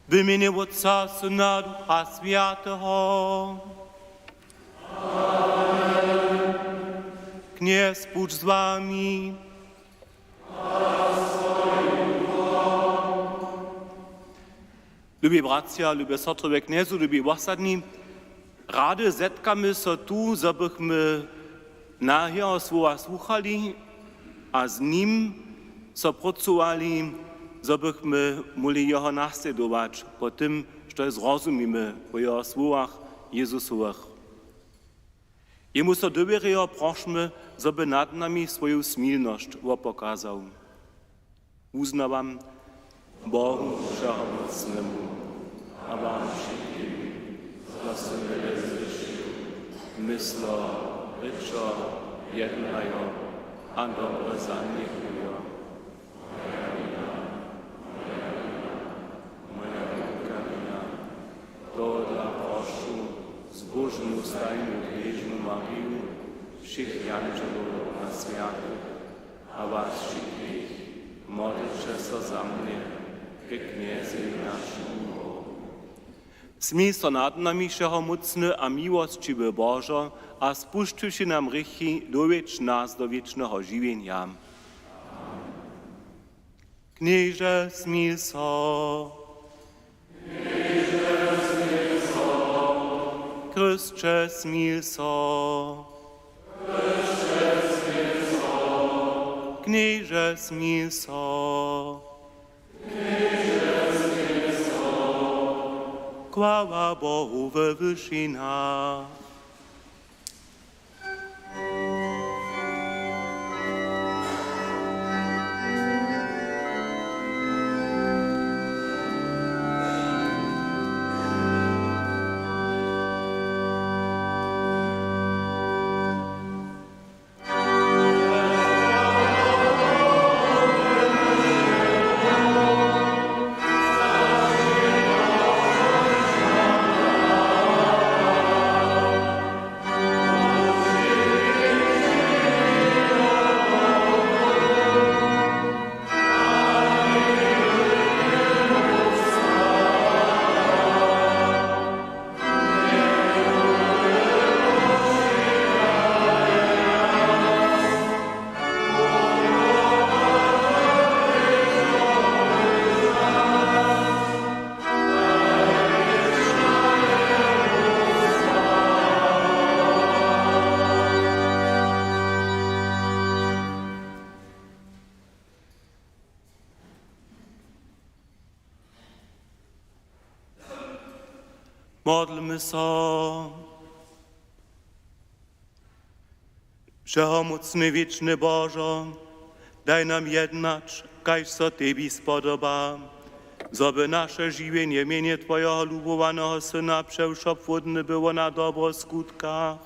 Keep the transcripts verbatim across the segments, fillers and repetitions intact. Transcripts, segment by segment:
W mjenje Wótca, Syna, Ducha Swjateho. Knjez budź z wami. Lubi bratřa, lube sotry we Knjezu, lubi wosadni, rady zetkamy so tu, zo bychmy na jeho słowa słuchali a z nim so prócowali, zo bychmy móhli jeho naslědować po tym, što zrozumimy wo jeho słowach Jezusowych. Jemu so dowěrijo, prošmy, zo by nad nami swoju smilnosć wopokazał. Wuznawam Bohu Wšehomócnemu a wam wšitkim, zo sym wjele zhrěšił, myslo, rěčo, jednajo a dobre zanjechujo. Moja wina. Tohodla prošu zbóžnu, stajnu, knježnu Mariju, wšěch jandźelow a swjatych a was wšitkich, modlće so za mnje ke Knjezej našemu Bohu. Smil so nad nami, wšehomócny a miłosćiwy Božo, a spušćiwši nam hrěchi, dowjedź nas do wěčneho žiwjenja. Knježe, smil so. Chrysće, smil so. Knježe, smil so. Chwała Bohu we wyšinach. Modlmy so. Wšehomócny, wěčny Božo, daj nam jednać, kaž so tebi spodoba, zo by naše žiwjenje w mjenje twojeho lubowaneho Syna přewšopłódne było na dobro skutkach.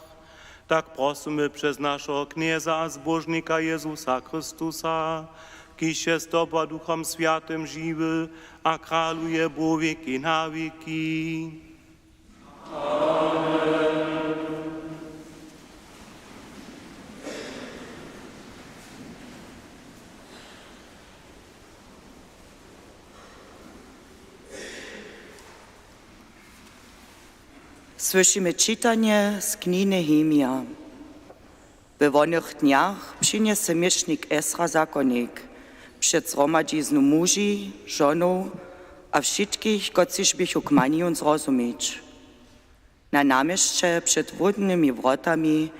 Tak prosymy přez našeho Knjeza a Zbóžnika Jezusa Chrystusa, kiž je z tobu a Duchom Swjatym žiwy a kraluje Bóh wěki na wěki. Słyšimy čitanje z knihy Nehemija. We wonych dnjach přinjese měšnik Esra zakonnik před zhromadźiznu muži, žonow a wšitkich, kotřiž běchu k manijom zrozumić. Na naměsće před hłódnymi wrotami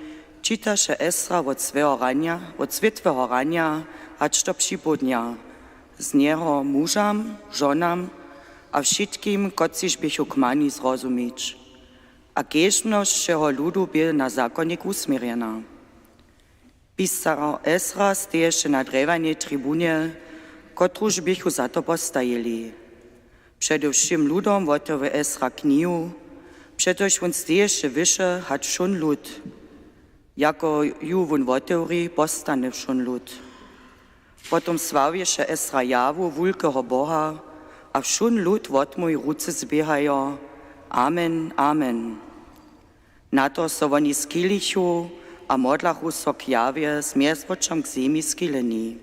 čitaše Esra wot swěho ranja, wot swětłeho ranja hač do připołdnja, z njeho mužam, žonam a wšitkim, kotřiž běchu k mani zrozumić. A kežbnosć wšeho ludu bě na zakonnik wusměrjena. Pisar Esra steješe na drjewjanej tribunje, kotruž běchu za to postajili. Přede wšěm ludom wotewri Esra knihu, přetož wón steješe wyše hač wšón lud. Jako ju wón wotewri, postane wšón lud. Potom sławješe Esra Jahwu, wulkeho Boha, a wšón lud wotmołwi ruce zběhajo: Amen, amen. Na to so woni schilichu a modlachu so k Jahwje z mjezwočom k zemi schileni.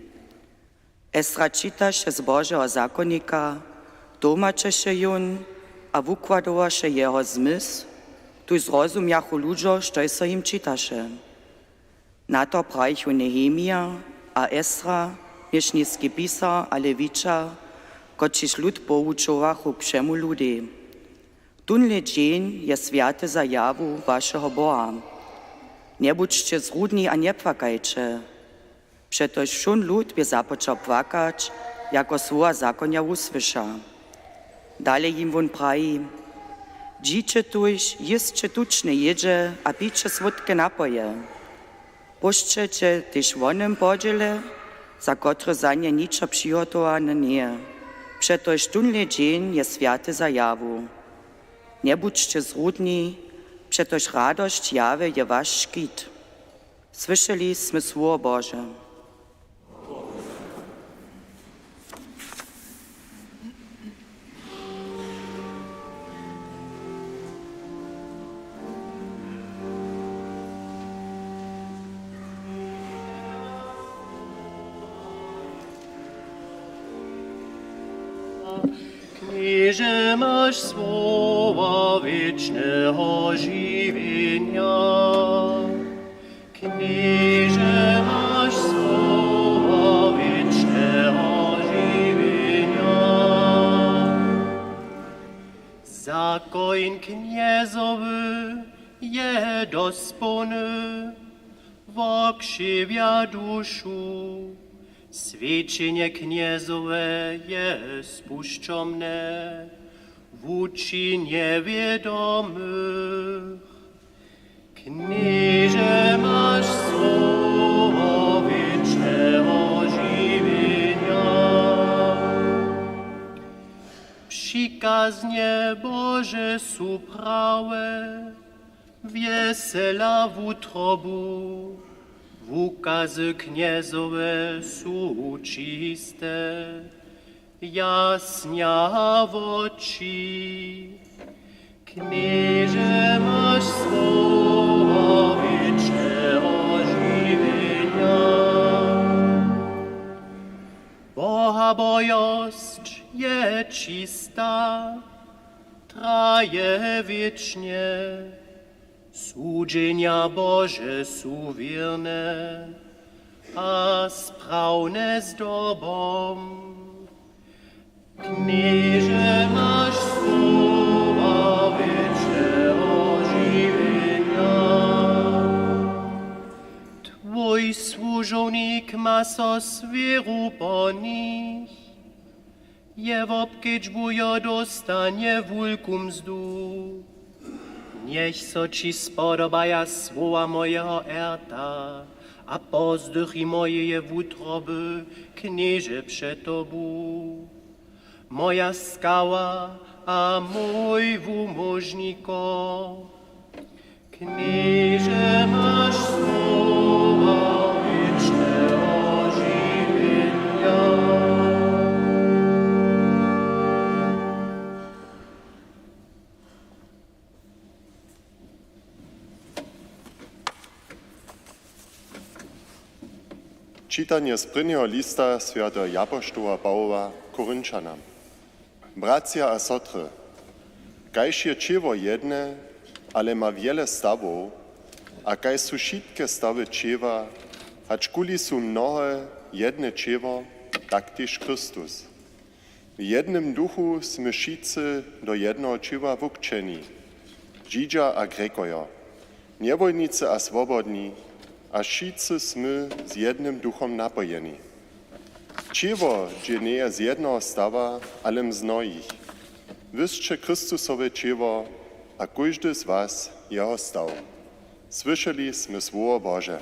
Esra čitaše z Božeho zakonnika, Tołmačeše jón a wukładowaše jeho zmysł, tuž zrozumjachu ludźo, štož so jim čitaše. Na to prajichu Nehemija a Esra, měšniski pisar a Lewića, kotřiž lud poučowachu k wšemu ludej: Tónle dźeń je swjaty za Jahu, wašeho Boha. Njebudźće zrudni a njepłakajće. Přetož wšón lud bě započał płakać, jako słowa zakonja wusłyša. Dalej jim wón praji: Dźiće tuž, jěsće tučne jědźe a pijće słódke napoje. Pósćeće tež wonym podźěle, za kotryž za nje ničo přihotowane njeje, přetož tónle dźeń je swjaty za Jahu. Njebudźće zrudni, přetož radosć Jahu je waš škit. Słyšeli smy słowo Bože. Knježe, maš słowa wěčneho žiwjenja. Knježe, maš słowa wěčneho žiwjenja. Zakoń Knjezowy je dospołny, wokřiwja dušu. Swjećenje Knjezowe je spušćomne, wuči njewědomych. Knježe, maš słowa wěčneho žiwjenja. Přikaznje Bože su prawe, wjesela wutrobu. Wukazy Knjezowe su čiste, jasnja woči. Knježe, maš słowa wěčneho žiwjenja. Bohabojosć je čista, traje wěčnje. Sudźenja Bože su wěrne a sprawne zdobom. Knježe, maš słowa wěčneho žiwjenja. Twój słužownik ma so swěru po nich. Je wobkedźbujo, dóstanje wulku mzdu. Njech so ći spodobaja słowa mojeho erta a pozdychi mojeje wutroby, Knježe, před tobu. Moja skała a mój wumóžniko. Knježe, maš słowa wěčneho žiwjenja. Čitanje z prěnjeho lista swjateho japoštoła Pawoła Korinćanam. Bratřa a sotry, kaž je ćěło jedne, ale ma wjele stawow, a kaž su wšitke stawy ćěła, hačkuli su mnohe, jedne ćěło, tak tež Chrystus. W jednym duchu smy wšitcy do jednoho ćěła wukćeni, Židźa a Grjekojo, njewolnicy a swobodni, a wšitcy smy z jednym duchom napojeni. Ćěło dźě njeje z jednoho stawa, ale z mnohich. Wy sće Chrystusowe ćěło a kóždy z was jeho staw. Słyšeli smy słowo Bože.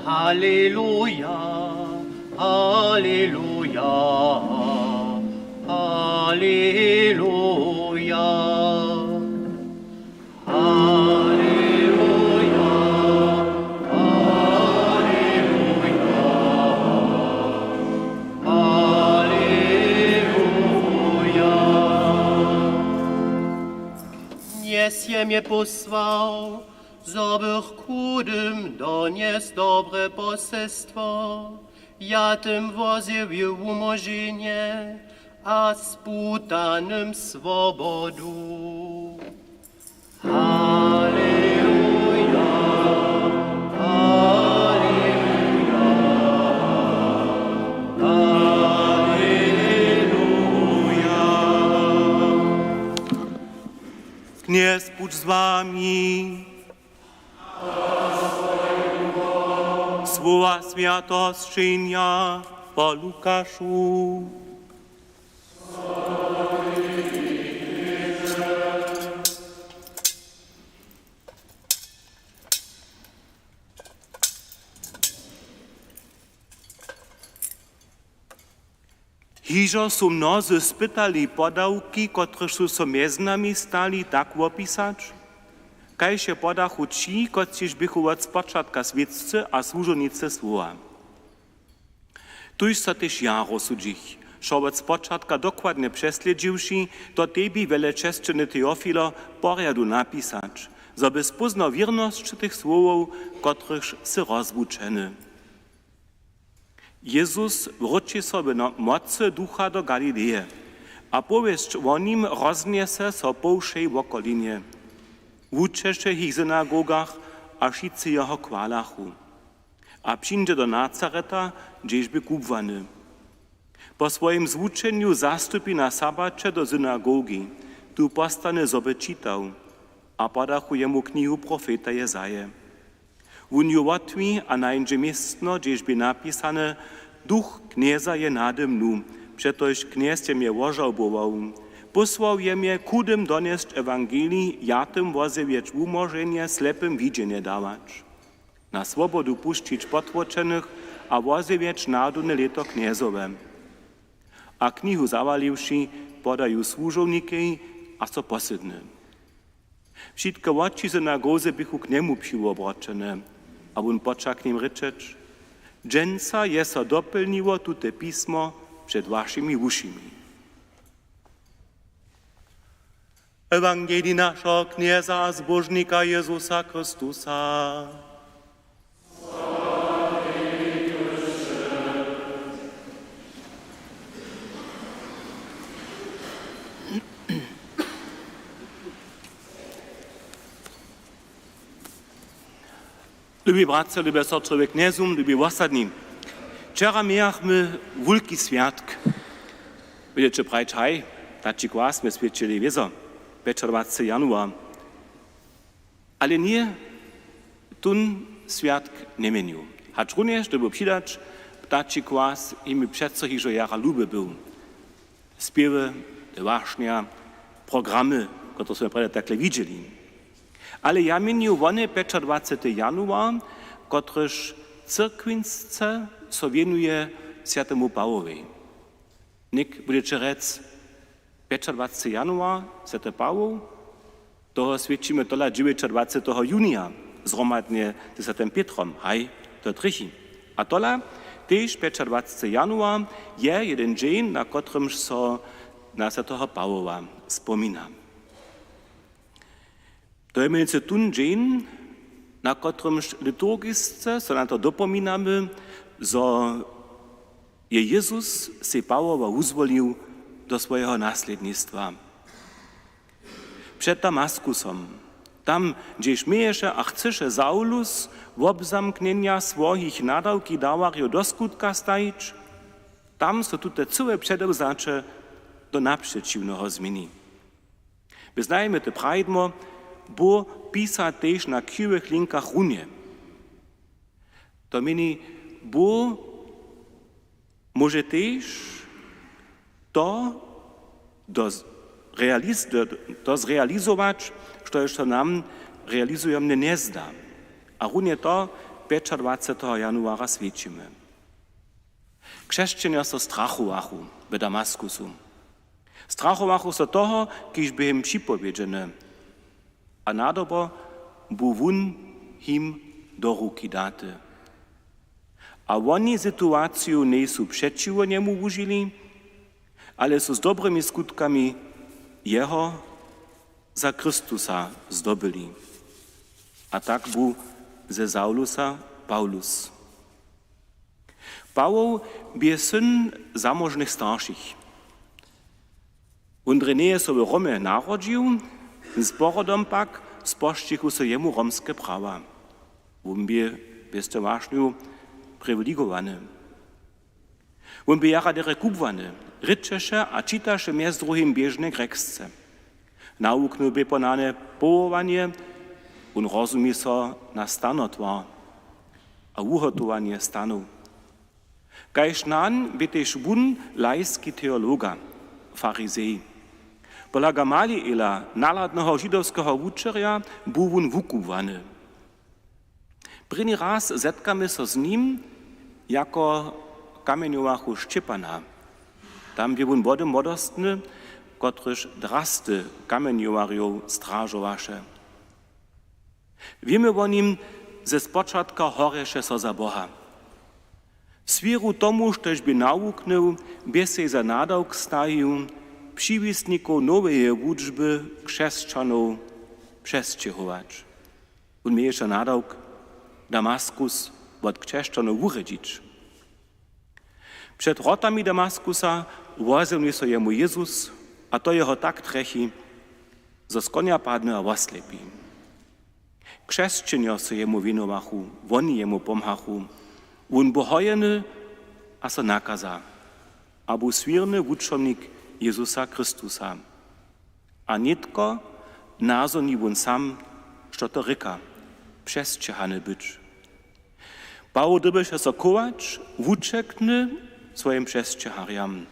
Aleluja, aleluja, aleluja. Aleluja, aleluja, aleluja. Nje Je mje pósłał, zo bych chudym donjesł dobre poselstwo, jatym wozjewju wumoženje a sputanym swobodu. Haleluja, haleluja, haleluja. Knjez budź z wami. Słowa swjateho sćenja po Lukašu. Hižo su mnozy spytali podawki, kotrež su so mjez nami stali, tak wopisać, kaž je podachu ći, kotřiž běchu wot spočatka swědcy a słužownicy słowa. Tuž so tež ja rozsudźich, wšo wot spočatka dokładnje přeslědźiwši, to tebi, wjele česćeny Teofilo, porjadu napisać, zo bys póznał wěrnosć tych słowow, kotrychž sy rozwučeny. Jezus wróći so w no-, mocy ducha do Galileje a powěsć wo nim roznjese so po wšej wokolinje. Wučeše jich w synagogach a wšitcy jeho chwalachu. A přińdźe do Nazareta, hdźež bě kubłany. Po swojim zwučenju zastupi na sabaće do synagogi, tu postany, zo by čitał, a podachu jemu knihu profeta Jezaje. Wón ju wotwi a nańdźe městno, hdźež bě napisane: Duch Knjeza je nade mnu, přetož Knjez je mje wožałbował. Pósłał je mje chudym donjesć ewangelij, jatym wozjewjeć wumoženje, slepym widźenje dawać, na swobodu pušćić potłočenych a wozjewjeć narodne lěto Knjezowe. A knihu zawaliwši, poda ju słužownikej a so posydny. Wšitke woči w synagoze běchu k njemu přiwobroćene, a wón poča k nim rěčeć: Dźensa je so dopylniło tute pismo před wašimi wušimi. Ewangelij našeho Knjeza a Zbóžnika Jezusa Chrystusa. Lubi bratřa, lube sotry w Knjezu, lubi wosadni. Wčera mějachmy wulki swjatk. Budźeće prajić: Haj, taći kwas smy swjećili wězo, pjećadwaceći januar. Ale ně, tón swjatk njeměnił. Hačrunjež to był přidać, taći kwas je mi přeco hižo jara luby był. Spěwy, te wašnja, programy, kotrež smy prjedy takle widźeli. Ale ja měnju wone pjećadwacety januar, kotryž cyrkwinsce so wěnuje swjatemu Pawołej. Něk budźeće rjec: pjećadwacety januar, swjaty Pawoł? Toho swjećimy tola dźewjećadwaceteho junija zhromadnje ze swjatym Pětrom. Haj, to trjechi. A tola tež pjećadwacety januar je jedyn dźeń, na kotrymž so na swjateho Pawoła spomina. To je mjenujcy tón dźeń, na kotrymž liturgisce so na to dopominamy, zo je Jezus sej Pawoła wuzwolił do swojeho naslědnistwa. Před Damaskusom, tam, hdźež měješe a chcyše Saulus wobzamknjenja swojich nadawki dawarjow do skutka stajić, tam so tute cyłe předewzaće do napřećiwneho změni. My znajemy te prajdło: Bóh pisa tež na křiwych linkach runje. To měni, Bóh móže tež to do z-, realis-, do, to zrealizować, štož so nam realizujomne njezda. A runje to pjećadwaceteho januara swjećimy. Křesćenjo so strachowachu w Damaskusu. Strachowachu so toho, kiž bě jim připowědźeny. A nadobo bu wón jim do ruki daty. A woni situaciju njejsu přećiwo njemu wužili, ale su z dobrymi skutkami jeho za Chrystusa zdobyli. A tak bu ze Saulusa Paulus. Pawoł bě syn zamóžnych staršich. Wón drje njeje so w Romje narodźił, z porodom pak spožčichu so jemu romske prawa. Wón bě běste wašnju privilegowany. Wón bě jara derje kubłany, rěčeše a čitaše mjez druhim běžne grjeksce. Nawuknył bě ponane powołanje, wón rozumi so na stanotwar a wuhotowanje stanow. Kaž nań bě tež wón laiski teologa, farizej. Pola Gamaliela, nahladneho židowskeho wučerja, bu wón wukubłany. Prěni raz zetkamy so z nim, jako kamjenjowachu Šćěpana. Tam bě wón wody młodostny, kotryž drasty kamjenjowarjow stražowaše. Wěmy wo nim, ze spočatka horješe so za Boha. Swěru tomu, štož bě nawuknył, bě sej za nadawk stajił, přiwisnikow noweje wučby křesćanow přesćěhować. Wón měješe nadawk, Damaskus wot křesćanow wurjedźić. Před wrotami Damaskusa wozjewni so jemu Jezus, a to jeho tak trjechi, zo z konja padny a woslěpi. Křesćenjo so jemu wěnowachu, woni jemu pomhachu. Wón bu hojeny a so nakaza, a bu swěrny wučomnik Jezusa Chrystusa. A nětko nazhoni wón sam, što to rěka, přesćěhany być. Pawoł dyrbješe so chować wućekny swojim přesćěharjam.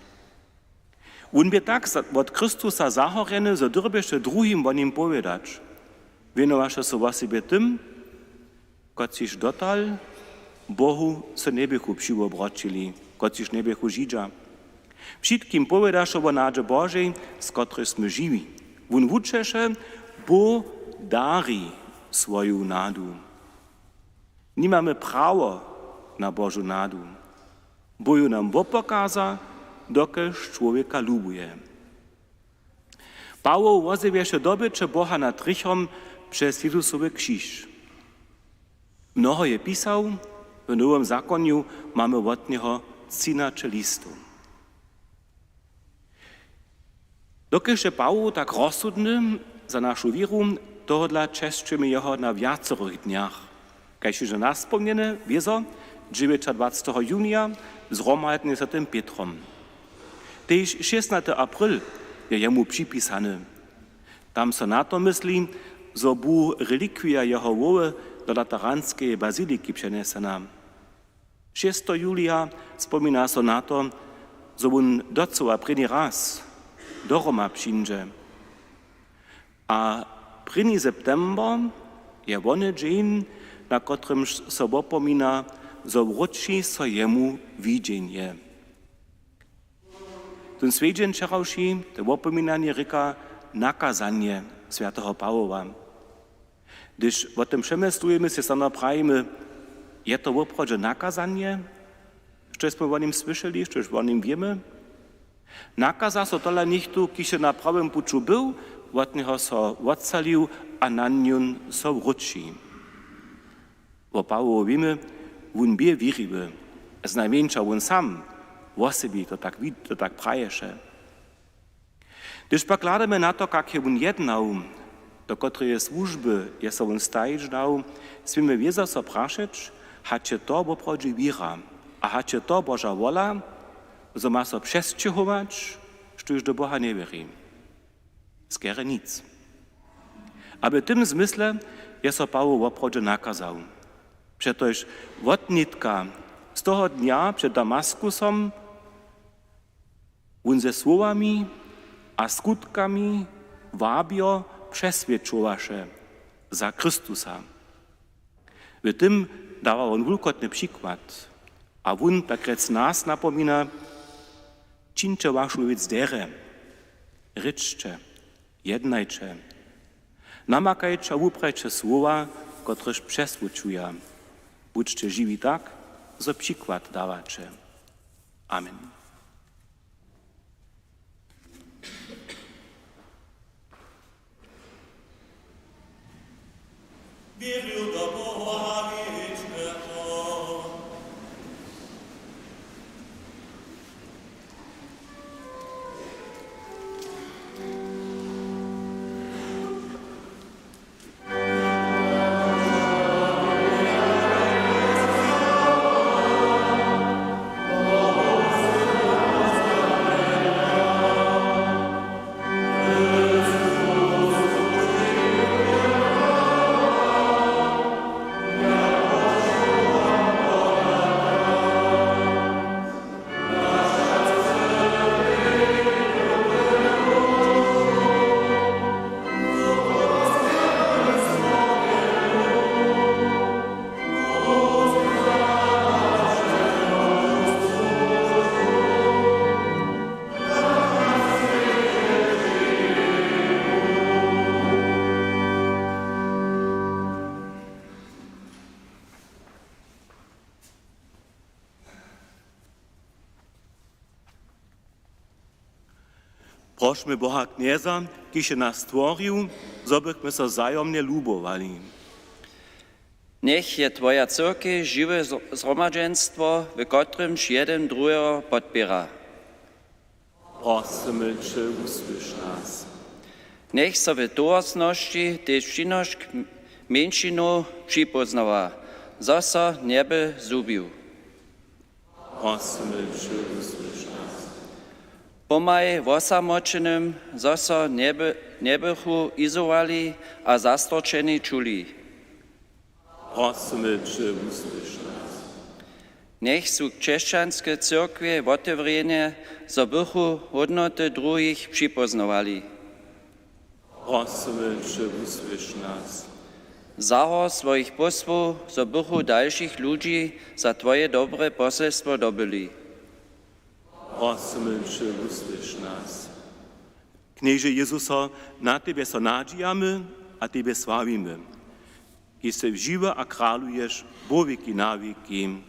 Wón bě tak za- wot Chrystusa zahorjeny, zo dyrbješe druhim wo nim powědać. Wěnowaše so wosebje tym, kotřiž dotal Bohu so njeběchu přiwobroćili, kotřiž njeběchu Židźa. Wšitkim powědaše wo nadźe Božej, z kotrež smy žiwi. Wón wučeše, Bóh dari swoju nadu. Nimamy prawo na Božu nadu. Bóh ju nam wopokaza, dokelž čłowjeka lubuje. Pawoł wozjewješe dobyće Boha nad hrěchom přez Jezusowy křiž. Mnoho je pisał, w Nowym zakonju mamy wot njeho třinaće listow. Dokelž je Pawoł tak rozsudny za našu wěru, tohodla česćujemy jeho na wjacorych dnjach. Kaž hižo naspomnjene, wězo dźewjećadwaceteho junija zhromadnje z swjatym Pětrom. Tež šěstnaty apryl je jemu připisany. Tam so na to mysli, zo bu relikwija jeho hłowy do Lateranskeje baziliki přenjesena. Šesteho julija spomina so na to, zo wón docyła prěni raz do Roma přińdźe. A prěni september je wone dźeń, na kotrymž so wopomina, zo wróći so jemu widźenje. Tón swjedźeń wčerawši, to wopominanje rěka nakazanje swjateho Pawoła. Hdyž wo tym přemyslujemy, sej snano prajimy, je to woprawdźe nakazanje, štož smy wo nim słyšeli, štož wo nim wěmy? Nakaza so tola něchtó, kiž je na prawym puću był, wot njeho so wotcalił a na njón so wróći. Wo Pawołu wěmy, wón bě wěriwy. Znajmjeńša wón sam wosebje to tak wid-, to tak praješe. Hdyž pak hladamy na to, kak je wón jednał, do kotreje słužby je so wón stajić dał, směmy wězo so prašeć, hač je to woprawdźe wěra a hač je to Boža wola, zo ma so přesćěhować, štóž do Boha njewěri. Skerje nic. A w tym zmysle je so Pawoł woprawdźe nakazał. Přetož wotnětka, z toho dnja před Damaskusom, wón ze słowami a skutkami wabjo přeswědčowaše za Chrystusa. W tym dawa wón wulkotny přikład. A wón, tak rjec, nas napomina: Čińće wašu wěc derje, rěčće, jednajće, namakajće a wuprajće słowa, kotrež přeswědčuja. Budźće žiwi tak, zo přikład dawaće. Amen. Wěrju do Boha wěčneho. Prošmy Boha Knjeza, kiž je nas stworił, zo bychmy so wzajomnje lubowali. Njech je twoja cyrkej žiwe zhromadźenstwo, w kotrymž jedyn druheho podpěra. Prosymy će, wusłyš nas. Njech so w towarstwnosći tež přinošk mjeńšinow připóznawa, zo so njeby zhubił. Prosymy će, wusłyš nas. Pomhaj wosamoćenym, zo so njeby, njebychu izolowali a zastorčeni čuli. Prosymy će, wusłyš nas. Njech su křesćanske cyrkwje wotewrjene, zo bychu hódnoty druhich připóznawali. Prosymy će, wusłyš nas. Zahor swojich pósłow, zo bychu dalšich ludźi za twoje dobre poselstwo dobyli. Prosymy će, wusłyš nas. Knježe Jezuso, na tebje so nadźijamy a tebje sławimy, kiž sy žiwy a kraluješ wo wěki na wěki.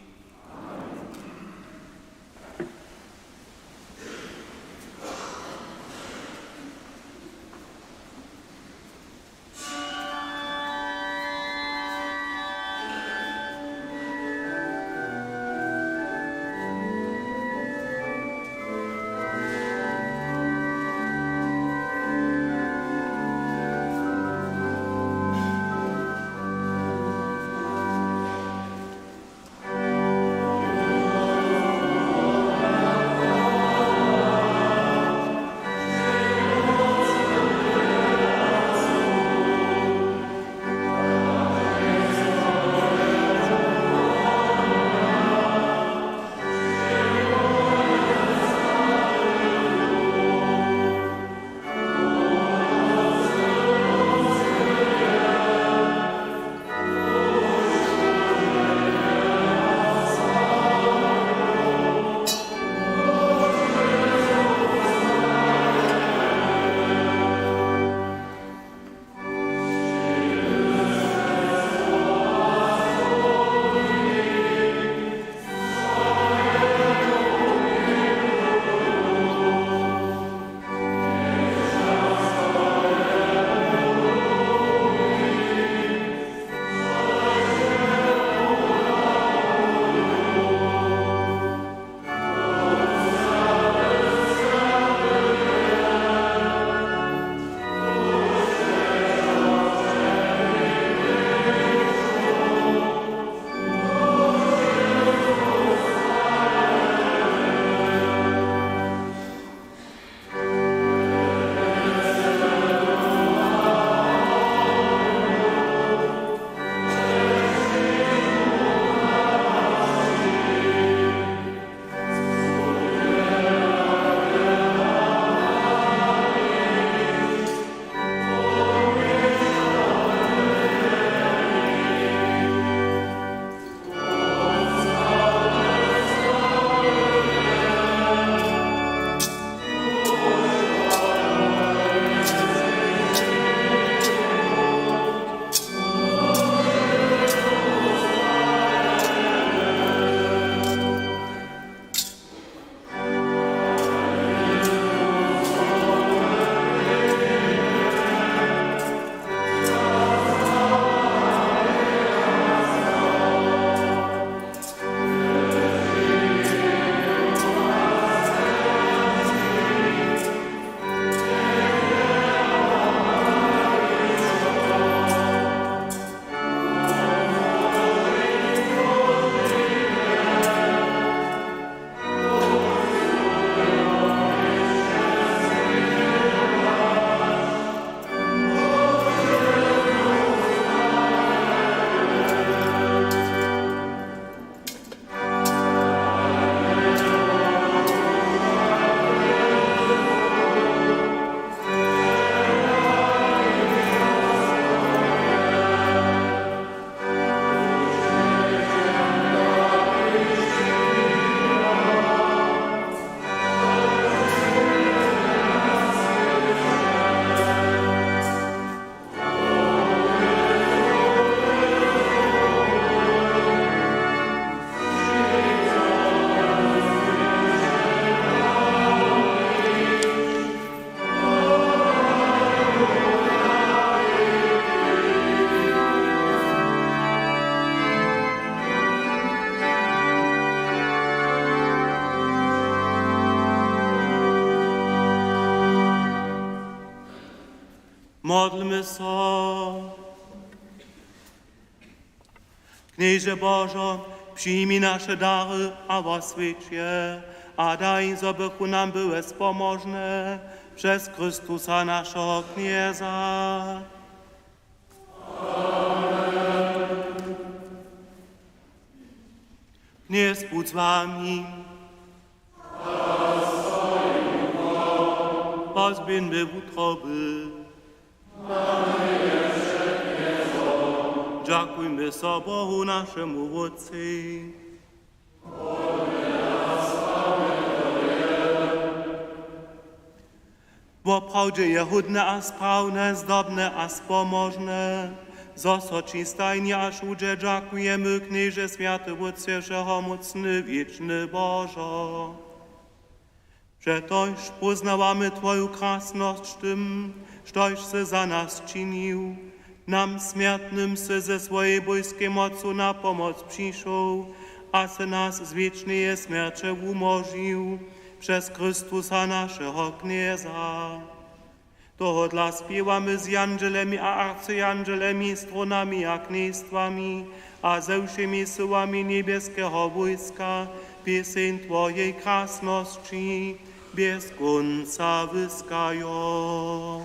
Modlmy so. Knježe Božo, přijmi naše dary a woswjeć je, a daj, zo bychu nam były spomožne přez Chrystusa, našeho Knjeza. Knjez budź z wami. Pozběhńmy wutroby. Dźakujmy so Bohu, našemu Wótcej. Woprawdźe je hódne a sprawne, zdobne a spomožne, zo so ći stajnje a wšudźe dźakujemy, Knježe, swjaty Wótče, wšehomócny, wěčny Božo. Přetož póznawamy twoju krasnosć w tym, štož sy za nas činił. Nam, smjertnym, sy ze swojej bójskej mocu na pomoc přišoł a sy nas z wěčneje smjerće wumóžił přez Chrystusa, našeho Knjeza. Tohodla spěwamy z jandźelemi a arcjandźelemi, trónami a knjejstwami a ze wšěmi syłami njebjeskeho wójska pěseń twojej krasnosći bjez kónca wyskajo.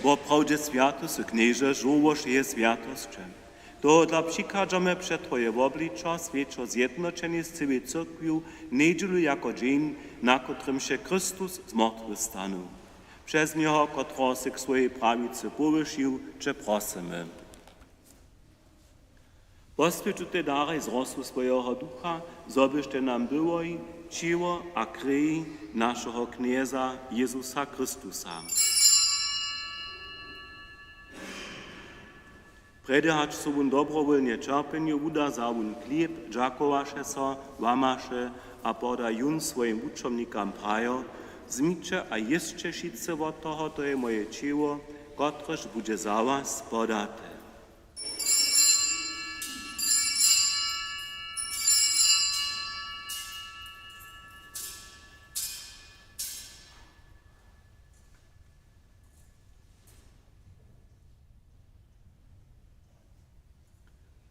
Woprawdźe swjaty sy, Knježe, žórło wšeje swjatosće. Tohodla přichadźamy před twoje wobličo, swjećo zjednoćeni z cyłej cyrkwju njedźelu jako dźeń, na kotrymž je Chrystus z mortwych stanył. Přez njeho, kotrehož sy k swojej prawicy powyšił, će prosymy: Poswjeć tutej daraj z rosu swojeho Ducha, zo byštej nam byłoj ćěło a krej našeho Knjeza Jezusa Chrystusa. Prjedy hač so wón dobrowólnje ćerpjenju wuda, wza wón chlěb, dźakowaše so, łamaše a poda jón swojim wučomnikam, prajo: Wzmiće a jěsće wšitcy wot toho, to je moje ćěło, kotrež budźe za was podate.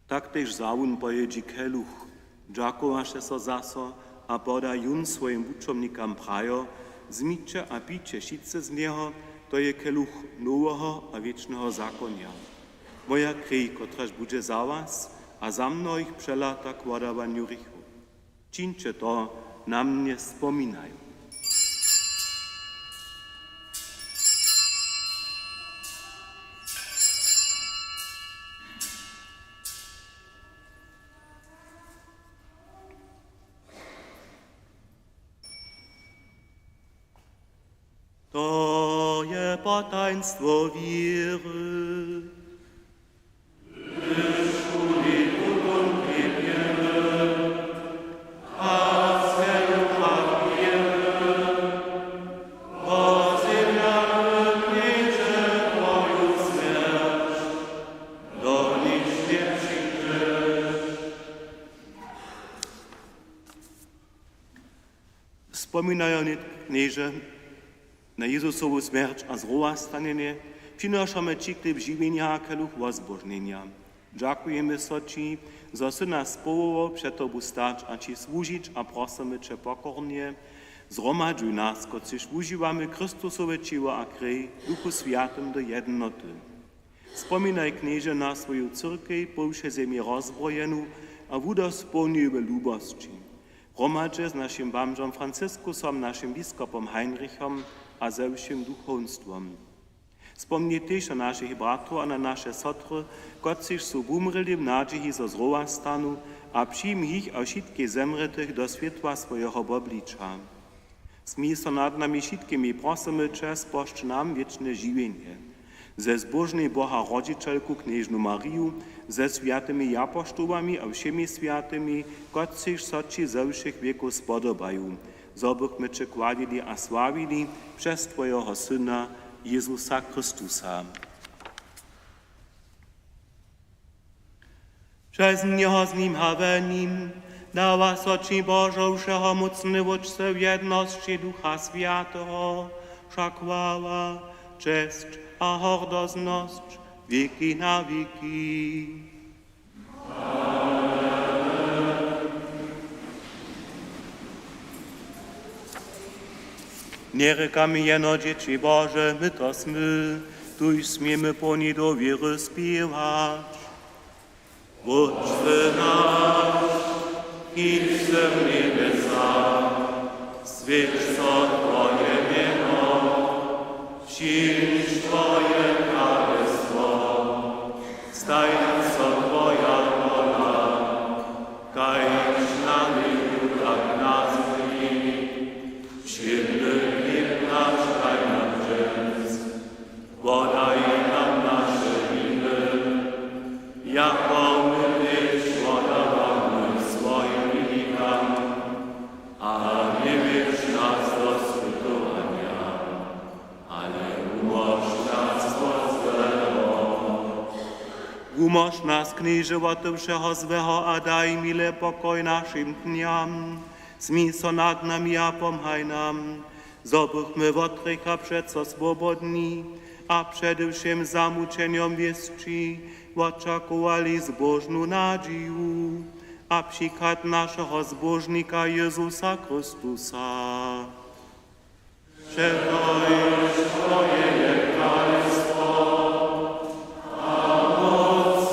Tak tež wza wón po jědźi keluch, dźakowaše so zaso a poda jón swojim wučomnikam, prajo: Wzmiće a pijće wšitcy z njeho, to je keluch noweho a wěčneho zakonja, moja krej, kotraž budźe za was a za mnohich přelata k wodawanju hrěchow. Čińće to na mnje spominajo. Tajnstwo wěry. Spominajo nětk, Knježe, na Jezusowu smjerć a zrowastanjenje, přinošamy Ći chlěb žiwjenja a keluch wozbóžnjenja. Dźakujemy so Ći, zo sy nas powołał před Tobu stać a Ći słužić, a prosymy Će pokornje: Zhromadźuj nas, kotřiž wužiwamy Chrystusowe ćěło a krej, w Duchu Swjatym do jednoty. Spominaj, Knježe, na swoju cyrkej po wšej zemi rozbrojenu a wudospołnjuj w lubosći, hromadźe z našim bamžom Franciskusom, našim biskopom Heinrichom a ze wšěm duchowstwom. Spomni tež na našich bratrow a na naše sotry, kotřiž su wumrěli w nadźiji, zo zrowastanu, a přijmi jich a wšitkich zemrětych do swětła swojeho wobliča. Smil so nad nami wšitkimi, prosymy Će, spožč nam wěčne žiwjenje. Ze zbóžnej Boha rodźićelku knježnu Mariju, ze swjatymi japoštołami a wšěmi swjatymi, kotřiž so Ći ze wšěch wěkow spodobaju, zo bychmy Će chwalili a sławili přez Twojeho Syna, Jezusa Chrystusa. Přez njeho, z nim a w nim dawa so Ći, Božo, wšehomócny Wótče, w jednosći Ducha Swjateho wša chwała, česć a hordoznosć wěki na wěki. Njerěkamy jeno dźěći Bože, my to smy, tuž směmy połni dowěry spěwać: Wótče naš, kiž sy w njebjesach, swjeć so Twoje mjeno, přińdź Twoje kralestwo, staj so Twoja wola, kaž na njebju, tak na zemi. Wšědny chlěb naš daj nam dźens, wodaj nam naše winy, jako my tež wodawamy swojim winikam, a njewjedź nas do spytowanja, ale wumóž nas wot złeho. Wumóž nas, Knježe, wot wšeho złeho a daj mile pokoj našim dnjam. Smil so nad nami a pomhaj nam, zo bychmy wot hrěcha přeco swobodni a přede wšěm zamućenjom wěsći wočakowali zbóžnu nadźiju a přichad našeho Zbóžnika Jezusa Chrystusa. Přetož Twoje je kralestwo a móc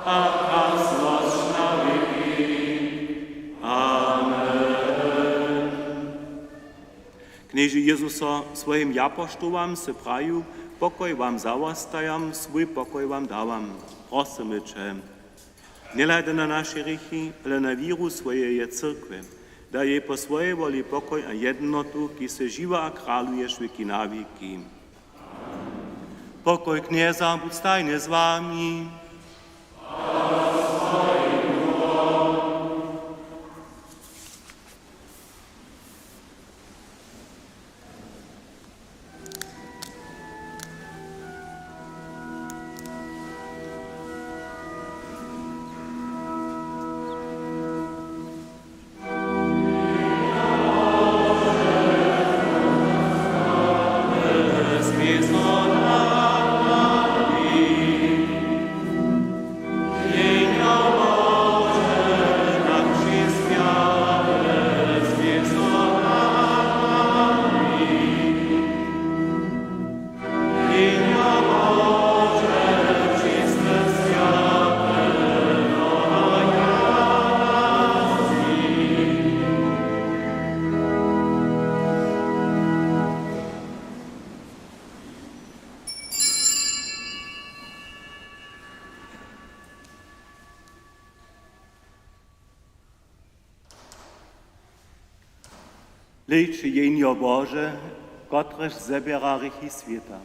a krasnosć na wěki. Amen. Knježe Jezuso, swojim japoštołam sy prajił: Pokoj wam zawostajam, swój pokoj wam dawam. Prosymy Će, njehladaj na naše hrěchi, ale na wěru swojeje cyrkwje. Daj jej po swojej woli pokoj a jednotu, kiž sy žiwy a kraluješ wěki na wěki. Pokoj Knjeza budź stajnje z wami. Hlejće, Jehnjo Bože, kotrež zběra hrěchi swěta.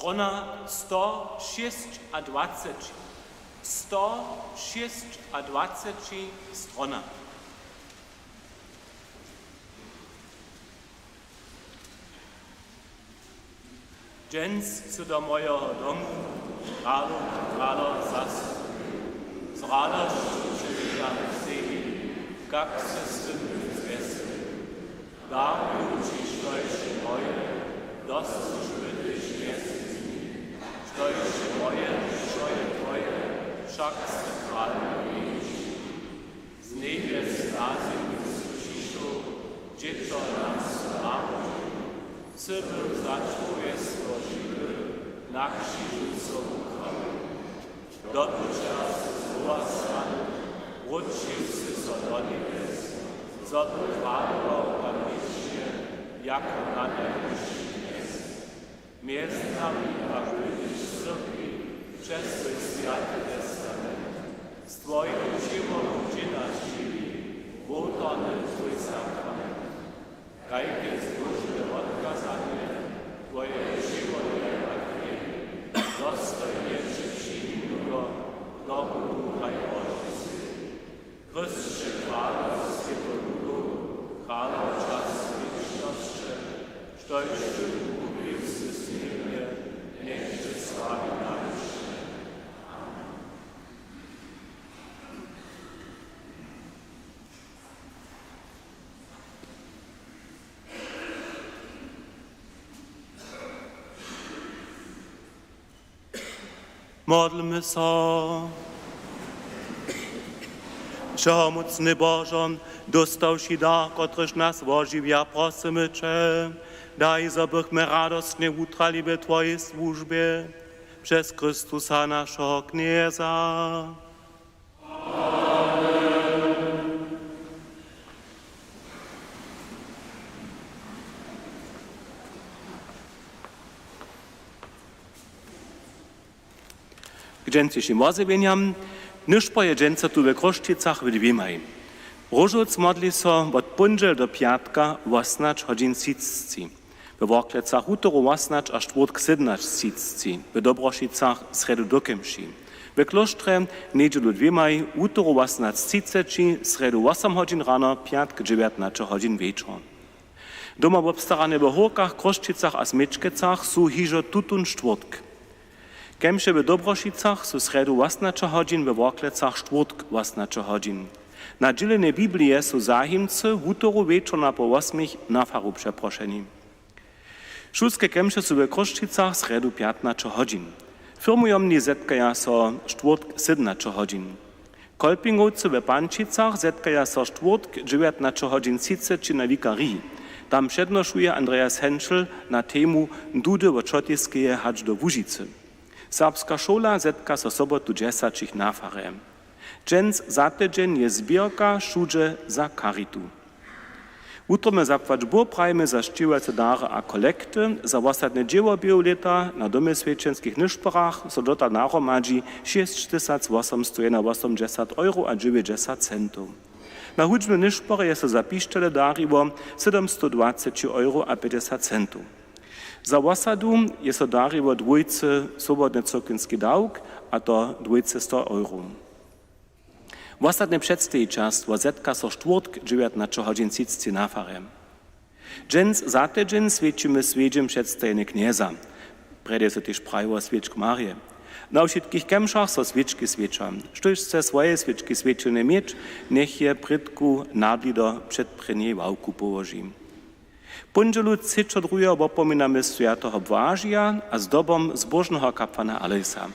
Strona sto šěsć a dwaceći. Sto šěsć a dwaceći strona. Dźens sy do mojeho domu, kralow, kralow zas. Z radosću će witać sebi, kak sy z tym zwjesny. Daruju ći, štož je moje, doscyš my tež mjez nimi. Štož je moje, što je twoje, wšak sy kralj wěčny. Z njebjes na zemi sy přišoł, dźěćo nam sy narodźił. Sy był za čłowjestwo žiwy, na křižu so wukrał. Dobyća sy znowa stany, wróćił sy so do njebjes, zo by kradował na měsće, jako na najwyšim mjez. Mjez nami pak budźeš cyrkwi přez twój swjaty testament. Z twojim dźěłom dźě nas žiwi, wołtarny twój sakrament. Kajke zbóžne wotkazanje, twoje dźěło je tak wjele, dostojnje će přijmnuto, dobu hraj Božisy. Chrysće, kralow swětow ludow, kralow čas wěčnosće, štož ty wukupił sy z njebje, njech će sławi na wěčnje. Modlmy so. Wšehomócny Božo, dóstawši dar, kotryž nas wožiwja, prosymy će, daj, zo bychmy radostnje wutrali we twojej słužbje přez Chrystusa, našeho Knjeza. K dźensnišim wozjewjenjam. Nyšpor je dźensa tu we Chrósćicach w dwěmaj. Róžowc modli so wot póndźel do pjatka wosomnaće hodźin třiceći, we Worklecach wutoru wosomnaće a štwórtk sydomnaće třiceći, we Dobrošicach srjedu do kemši, we Klóštrje njedźelu dwěmaj, wutoru wosomnaće třiceći, srjedu wosom hodźin rano, pjatk dźewjatnaće hodźin wječor. Doma wobstarane we Hórkach, Chrósćicach a Směčkecach su hižo tutón štwórtk. Kemše w Dobrošicach su srjedu wosomnaće hodźin, we Worklecach štwórtk wosomnaće hodźin. Na dźělenje Biblije su zahimcy wutoru wječor na poł wosmich na faru přeprošeni. Šulske kemše su we Chrósćicach srjedu pjatnaće hodźin. Firmujomni zetkaja so štwórtk sydomnaće hodźin. Kolpingowcy we Pančicach zetkaja so štwórtk dźewjatnaće hodźin třiceći na wikariji. Tam přednošuje Andreas Henschel na temu Dudy wot Ćotiskeje hač do Łužicy. Serbska šoła zetka so sobotu dźesaćich na farje. Dźens za tydźeń je zběrka wšudźe za charitu. Wutrobne zapłać Bóh prajimy za sćěhowace dary a kolekty. Za wosadne dźěło běhu lěta na domoswjećenskich nyšporach so dotal nahromadźi šěsć tysac wosomstowjednawosomdźesat euro a dźewjećdźesat centow. Na hudźbnym nyšporje je so za pišćele dariło sydomstowdwaceći euro a pjećdźesat centow. Za wosadu je so dariło dwójce swobodny cyrkwinski dawk, a to dwójce sto euro. Wosadne předstajićerstwo zetka so štwórtk dźewjatnaće hodźin třiceći na farje. Dźens za tydźeń swjećimy swjedźeń předstajenje Knjeza. Prjedy so tež prajiło swěčku Marje. Na wšitkich kemšach so swěčki swěća. Štóž chce swoje swěčki swjećene měć, njech je prědku nadlido před prěnjej ławku połoži. Póndźelu třećo druheho wopominamy swjateho Błažija a zdobom zbóžneho kapłana Alojsa.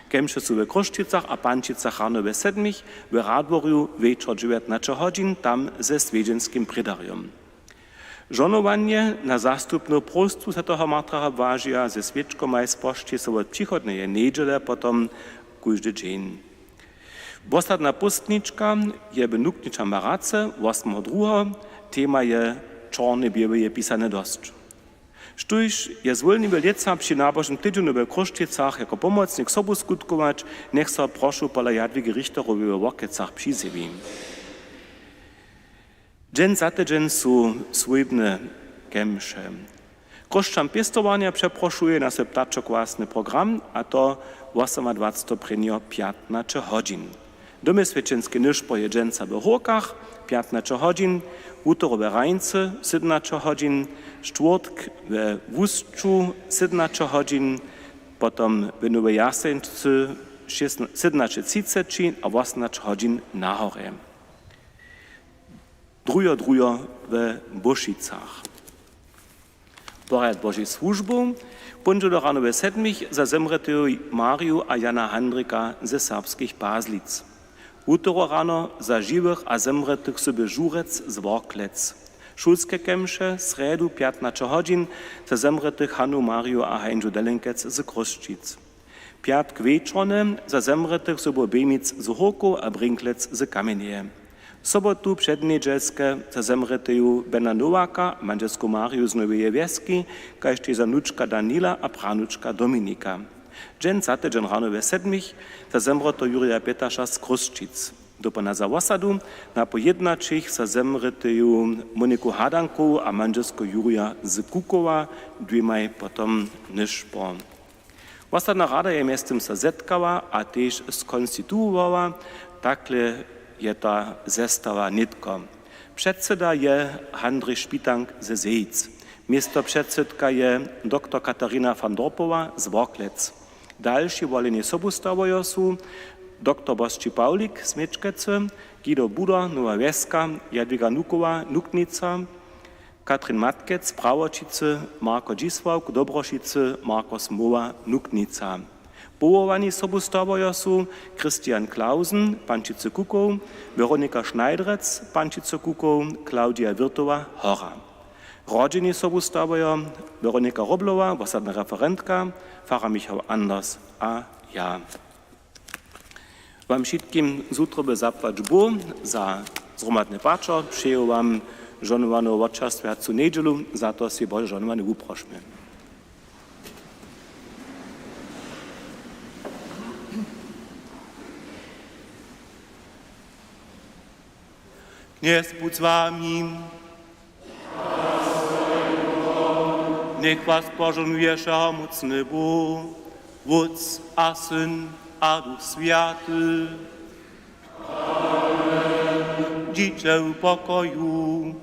Kemše su we Chrósćicach a Pančicach rano we sedmich, w Radworju wječor dźewjatnaće hodźin, tam ze swjedźenskim prědarjom. Žohnowanje na zastupnu próstwu swjateho martraha Błažija ze swěčkomaj spožči so wot přichodneje njedźele potom kóždy dźeń. Wosadna póstnička je w Nukniča Marace wosmeho druheho, tema je Čornje běłe je pisane dosć. Štóž je zwólniły lětsa při nabožnym tydźenju we Chrósćicach jako pomocnik sobu skutkować, njech so prošu pola Jadwigi Richterowej we Worklecach přizjewi. Dźens za tydźeń su swójbne kemše. Chróšćan pěstowarnja přeprošuje na swój ptačokwasny program, a to wosomadwaceteho prěnjeho pjatnaće hodźin. Domoswjećenski nyšpor je dźensa w Hórkach, pjatnaće hodźin, wutoru we Hrańcy, sydomnaće hodźin, štwórtk we Łusću, sydomnaće hodźin, potom w Nowej Jaseńscy, sydomnaće třiceći a wosomnaće hodźin na Horje. Druho druho we Bušicach. Porjad Božich słužbow. Póndźelo rano we sedmich za zemrěteju Mariju a Jana Handrika ze Serbskich Pazlic. Wutoru rano za žiwych a zemrětych soby Žurec z Worklec. Šulske kemše, srjedu, pjatnaće hodźin, za zemrětych Hanu, Mariju a Heinžu Delinkec z Chrósćic. Pjatk wječornje za zemrětych sobu Bejmic z Hórkow a Brinklec z Kamjenjeje. Sobotu přednjedźelske za zemrěteju Bena Nowaka, mandźelsku Mariju z Noweje Wjeski, kaž tež za wnučka Danila a prawnučka Dominika. Dźensa tydźeń rano we sedmich za zemrěteho Jurja Pětaša z Chrósćic. Dopołdnja za wosadu, napoł jědnaćich za zemrěteju Moniku Hadankowu a mandźelskeho Jurja z Kukowa, dwěmaj potom nyšpor. Wosadna rada je mjeztym so zetkała a tež skonstituowała, takle je ta zestawa nětko. Předsyda je Handrij Špitank ze Zejic. Městopředsydka je doktor Katarina Fandorpowa z Worklec. Dalši woleni sobustawojo su doktor Bosći Pawlik z Měčkecy, Guido Budar, Nowa Wjeska, Jadwiga Nukowa, Nuknica, Katrin Matkec, Prawoćicy, Marko Dźisławk, Dobrošicy, Marko Smoła, Nuknica. Powołani sobustawojo su Christian Clausen, Pančicy Kukow, Weronika Schneidrec, Pančicy Kukow, Claudia Wirtowa, Hora. Rodźeni sobustawojo Weronika Roblowa, wosadna referentka, farar Michał Anders a ja. Wam wšitkim z wutroby zapłać Bóh za zhromadne pačer. Přeju wam žohnowanu wočerstwjacu njedźelu, za to sej Bože žohnowanje wuprošmy. Knjez budź z wami. Njech was požohnuje wšehomócny Bóh, Wótc a Syn a Duch Swjaty. Dźiće w pokoju.